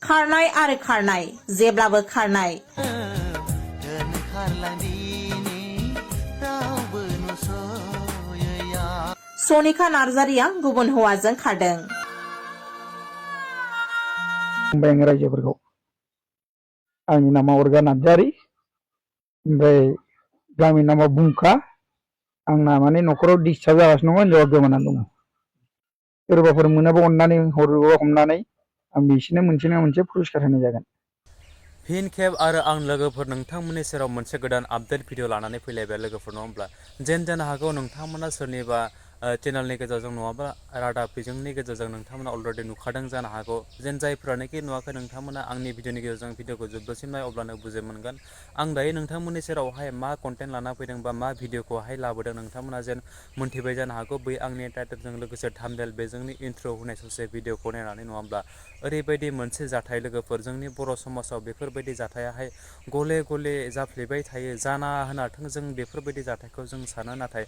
karnay आरो karnay जेब्लाबो karnay Sanika नार्जारिया गुबुन हौवाजों खारदों। खुलुमबाय रायजोफोरखौ आंनि नामा अरगा नार्जारि ओमफ्राय गामिनि नामा बुंखा आंना माने न'खराव डिस्टार्ब जागासिनो दङ हिनजावा गोमानानै दङ सोरबाफोर मोनाबा अननानै हरोबा हमनानै आं बिसोरनो मोनसे नङा मोनसे पुरस्कार होनाय जागोन। फिन खेब आरो आं लोगोफोर नोंथांमोननि सेराव मोनसे गोदान आपडेट भिडिअ लानानै फैलायबाय लोगोफोर नङा होमब्ला जेन जानो हागौ नोंथांमोना सोरनिबा चेनेलनि गेजेरजों नङाबा रादाब बिजोंनि गेजेरजों नोंथांमोना अलरेडि नुखादों जानो हागौ जेन जायफोरानोखि नुवाखै नोंथांमोना आंनि भिडिअनि गेजेरजों भिडिअखौ जोबजासिम नाय अब्लानो बुजि मोनगोन आं दायो नोंथांमोननि सेरावहाय मा कन्टेन्ट लाना फैदों बा मा भिडिअखौहाय लाबोदों नोंथांमोना जेन मोनथिबाय जानो हागौ बै आंनि टाइटेलजों लोगोसे थाम्बनेल बेजोंनि इन्ट्र होनाय ससे भिडिअखौ नायनानै नङा होमब्ला ओरैबायदि मोनसे जाथाय लोगोफोर जोंनि बर' समाजाव बेफोरबायदि जाथायाहाय गले गले जाफ्लेबाय थायो जाना होनाथों जों बेफोरबायदि जाथायखौ जों सानो नाथाय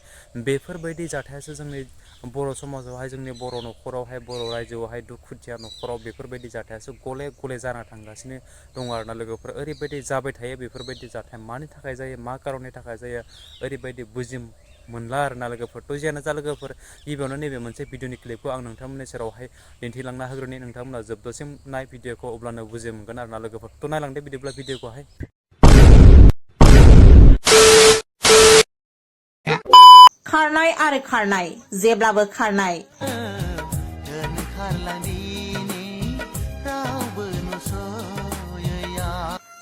बेफोरबायदि जाथायासो जोंनि बर' समाजावहाय जोंनि बर' न'खरावहाय बर' रायजोआवहाय दुखुथिया न'खराव बेफोरबायदि जाथायासो गले गले जाना थांगासिनो दङ आरोना लोगोफोर ओरैबायदि जाबाय थायो बेफोरबायदि जाथाय मानि थाखाय जायो मा खारननि थाखाय जायो ओरैबायदि बुजि मोनला आरोना लोगोफोर थ' जियानो जा लोगोफोर गिबियावनो नैबे मोनसे भिडिअनि क्लिपखौ आं नोंथांमोननि सेरावहाय दिन्थिलांना होग्रोनि नोंथांमोना जोबजासिम नाय भिडिअखौ अब्लानो बुजि मोनगोन आरोना लोगोफोर थ' नायलांदो बिदिब्ला भिडिअखौहाय karnay आरो karnay जेब्लाबो karnay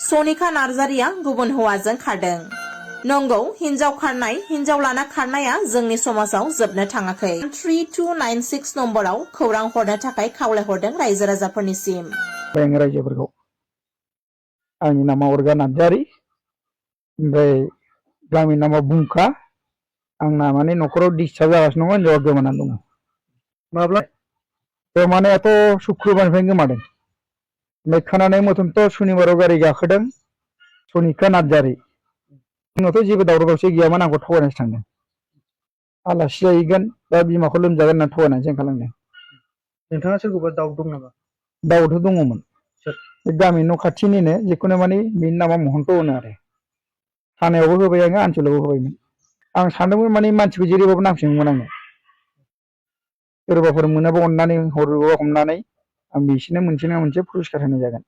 सनिका नार्जारिया गुबुन हौवाजों खारदों। नंगौ हिन्जाव खारनाय हिन्जाव लाना खारनाया जोंनि समाजाव जोबनो थाङाखै 3296 नम्बराव खौरां हरनो थाखाय खावलायहरदों रायजो राजाफोरनिसिम। रायजोफोरखौ आंनि नामा अरगा नार्जारि ओमफ्राय गामिनि नामा बुंखा आंना माने न'खराव डिस्टार्ब जागासिनो दङ हिनजावा गोमानानै दङ माब्ला गोमानायाथ' शुक्रबारनिफ्रायनो गोमादों ओमफ्राय खोनानाय मथनथ' सुनिबाराव गारि गाखोदों सनिका नार्जारि जोंनावथ' जेबो दावराव दावसि गैयामोन आंखौ थगायनासो थांदों आलासि जाहैगोन दा बिमाखौ लोमजागोन होननानै थगायनानैसो ओंखारलांदों। नोंथाङा सोरखौबा दाउट दं नामा? दाउथ' दङमोन गामि न' खाथिनिनो जिखुनु माने बिनि नामा महन्त होनो आरो थानायावबो होबाय आङो आनसलावबो होबायमोन आं सानदोंमोन माने मानसिखौ जेरैबाबो नांफिनगौमोन आङो सोरबाफोर मोनाबा अननानै हरोबा हमनानै आं बिसोरनो मोनसे नङा मोनसे पुरस्कार होनाय जागोन।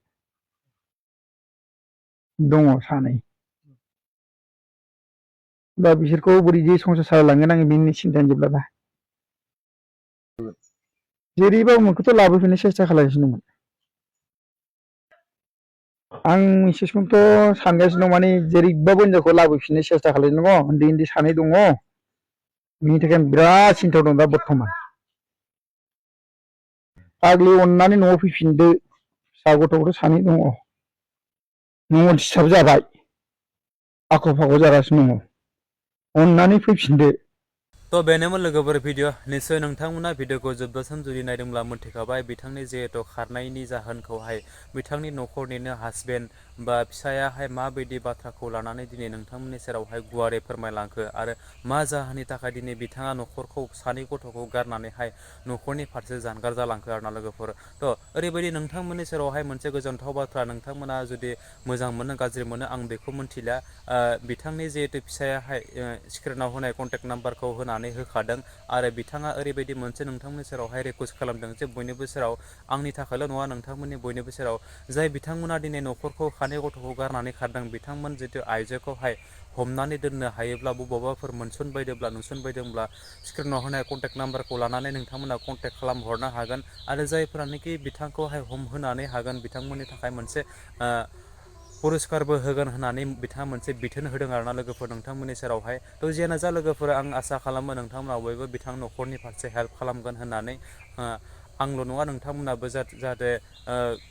दङ सानै दा बिसोरखौ बोरै संसार सालायलांगोन आङो बिनि सिन्थायानो जोबला दा जेरैबाबो मोनखौथ' लाबोफिननो सेस्था खालामगासिनो दंमोन आं मिसेसखौथ' सानगासिनो दं माने जेरैबाबो हिनजावखौ लाबोफिननो सेस्था खालामगासिनो दङ उन्दै उन्दै सानै दङ बिनि थाखाय आं बिराद सिन्थायाव दं दा बर्थमान फाग्लि अननानै न'आव फैफिनदो फिसा गथ'फोर सानै दङ न'आव डिस्टार्ब जाबाय आख' फाख' जागासिनो दङ अननानै फैफिनदो। थ' बेनोमोन लोगोफोर भिडिअ निस्सय नोंथांमोना भिडिअखौ जोबजासिम जुदि नायदोंब्ला मोनथिखाबाय बिथांनि जिहेथु खारनायनि जाहोनखौहाय बिथांनि न'खरनिनो हासबेन्ड बा फिसायाहाय माबायदि बाथ्राखौ लानानै दिनै नोंथांमोननि सेरावहाय गुवारै फोरमायलांखो आरो मा जाहोननि थाखाय दिनै बिथाङा न'खरखौ सानै गथ'खौ गारनानैहाय न'खरनि फारसे जानगार जालांखो आरोना लोगोफोर थ' ओरैबायदि नोंथांमोननि सेरावहाय मोनसे गोजोनथाव बाथ्रा नोंथांमोना जुदि मोजां मोनो गाज्रि मोनो आं बेखौ मिथिला बिथांनि जिहेतु फिसायाहाय स्क्रिनाव होनाय कन्टेक्ट नाम्बारखौ होनानै होखादों आरो बिथाङा ओरैबायदि मोनसे नोंथांमोननि सेरावहाय रिकुवेस्ट खालामदों जे बयनिबो सेराव आंनि थाखायल' नङा नोंथांमोननि बयनिबो सेराव जाय बिथांमोना दिनै न'खरखौ खानै गथ'खौ गारनानै खारदों बिथांमोन जितु आइजोखौहाय हमनानै दोननो हायोब्ला बबावबाफोर मोनसनबायदोब्ला नुसनबायदोंब्ला स्क्रिनाव होनाय कन्टेक्ट नाम्बारखौ लानानै नोंथांमोना कन्टेक्ट खालामहरनो हागोन आरो जायफोरानोखि बिथांखौहाय हमहोनानै हागोन बिथांमोननि थाखाय मोनसे पुरस्कारबो होगोन होननानै बिथाङा मोनसे बिथोन होदों आरोना लोगोफोर नोंथांमोननि सेरावहाय थ' जियानो जा लोगोफोर आं आसा खालामो नोंथांमोना बयबो बिथां न'खरनि फारसे हेल्प खालामगोन होननानै आंल' नङा नोंथांमोनाबो जाहाथे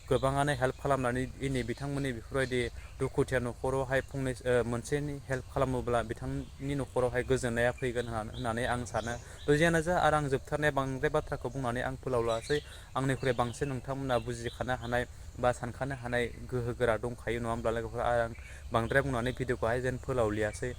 गोबाङानो हेल्प खालामनानै दिनै बिथांमोननि बेफोरबायदि दुखुथिया न'खरावहाय फंनैसो मोनसेनि हेल्प खालामोब्ला बिथांनि न'खरावहाय गोजोननाया फैगोन होननानै आं सानो थ' जियानो जा आरो आं जोबथारनाय बांद्राय बाथ्राखौ बुंनानै आं फोलावलासै आंनिख्रुइ बांसिन नोंथांमोना बुजिखानो हानाय बा सानखानो हानाय गोहो गोरा दंखायो नङा होमब्ला लोगोफोर आं बांद्राय बुंनानै भिडिअखौहाय जेन फोलावलियासै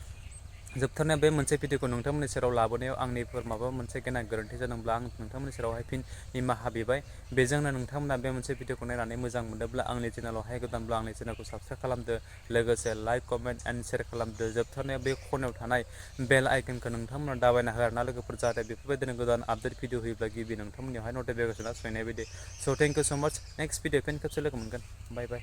जोबथारनायाव बे मोनसे भिडिअखौ नोंथांमोननि सेराव लाबोनायाव आंनिफोर माबा मोनसे गेना गोरोन्थि जादोंब्ला आं नोंथांमोननि सेरावहाय फिन निमाहा बिबाय। बेजोंनो नोंथांमोना बे मोनसे भिडिअखौ नायनानै मोजां मोनोब्ला आंनि चेनेलावहाय गोदानब्ला आंनि चेनेलखौ साबस्क्राइब खालामदो, लोगोसे लाइक कमेन्ट एन्ड शेयार खालामदो। जोबथारनायाव बे खनायाव थानाय बेल आइकनखौ नोंथांमोना दाबायना हो आरोना लोगोफोर, जाहाथे बेफोरबायदिनो गोदान आपडेट भिडिअ होयोब्ला गिबि नोंथांमोननियावहाय नटिफिकेसना सहैनाय बायदि। स' थेंक इउ स' माच। नेक्स्ट भिडिअ फिन खेबसे लोगो मोनगोन। बाय बाय।